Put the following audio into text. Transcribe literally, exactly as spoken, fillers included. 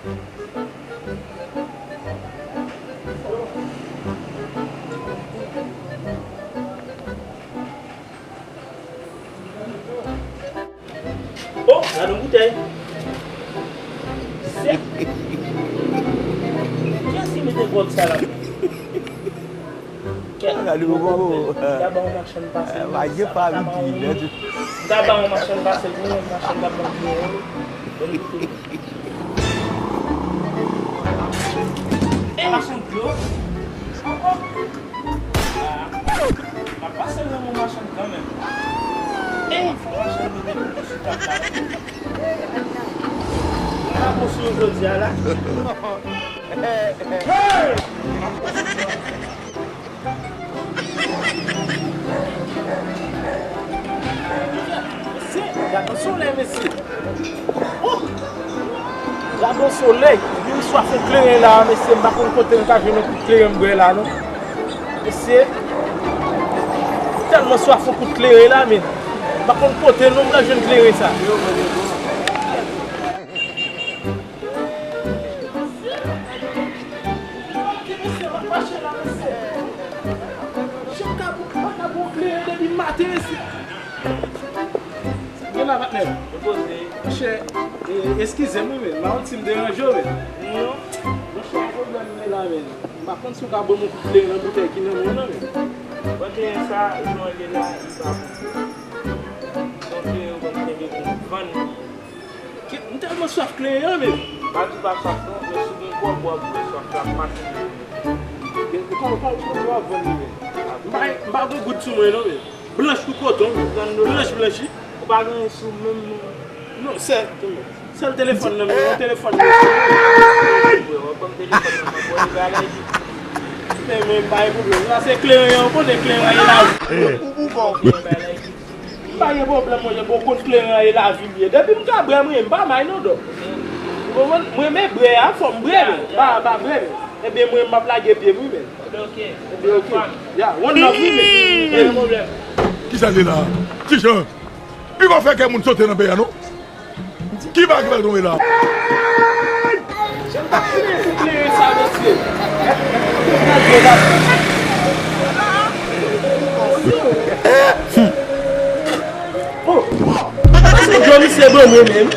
Oh, gade yon boutèy. Sèk. Kiyès ki mete gwòg sa la? Kèt. Gade yon bobo. M ta ba yon machann pase. M ta ba yon machann pase pou mwen, machann t ap ban m dlo. E machann dlo. M ap pase l nan men machann kanmenm. Ey, fò machann mete kouto sou tab la. M pa bon sou yo jodi a la. Hey! Mesye, gade yon solèy, mesye. Oh! Gade yon solèy. Epi m swaf yon kleren la, mesye. M pa konn kote m ka jwenn yon kout kleren m bwè la, non. Mesye, m tèlman swaf yon kout kleren la, men. M pa konn kote non m pral jwenn kleren sa. Gen la, patnè. Monchè, e, eskize m, wi, men. M pa konn si m deranje w, men. Non. Monchè, yon pwoblèm m gen la, men. M pa konn si w ka ban m yon kout kleren nan boutèy ki nan men w nan, men. Bon, kleren sa, jan l ye la, li pa bon. Donk, kleren yo konn kenbe pou vann li. Kèt, m tèlman swaf kleren an, men. Pa di w pa swaf non, men si w gen kòb, w ap bwè swaf la, m pa tande. Kòman, kòman, kòman w ap vann li, men? M pa, m pa gen goud sou mwen non, men. Blanch kou koton, blanch, blanch, wi. Ou pa gen sou menm non. Non, sèl, sèl telefòn nan, men, yon telefòn nan. Bwè, w ap ban m telefòn nan, mwen, bwè, li bagay di. Men, men, m pa gen pwoblèm. Sa se kleren an, ou konnen kleren an, e la. M pa gen pwoblèm, monchè, bon, konn kleren an e lavi m ye. Depi m ka bwè, mwen, m pa may non, dòk. Ou konprann? Mwen, men bwè a, fò m bwè, men. M pa, m pa bwè, men. Ebyen, mwen, m ap lage pye m, wi, men. Ebyen, oke. Ebyen, oke. Ya, one love, wi, men. Pa gen pwoblèm. Kisa l ye la? Ti Jan, li pa fè kè moun sote nan peyi a, non? Ki bagay ki pral tonbe la? Jan m t ap file sou kleren sa, mesye. Oh! Sa se dlo misye ban mwen menm.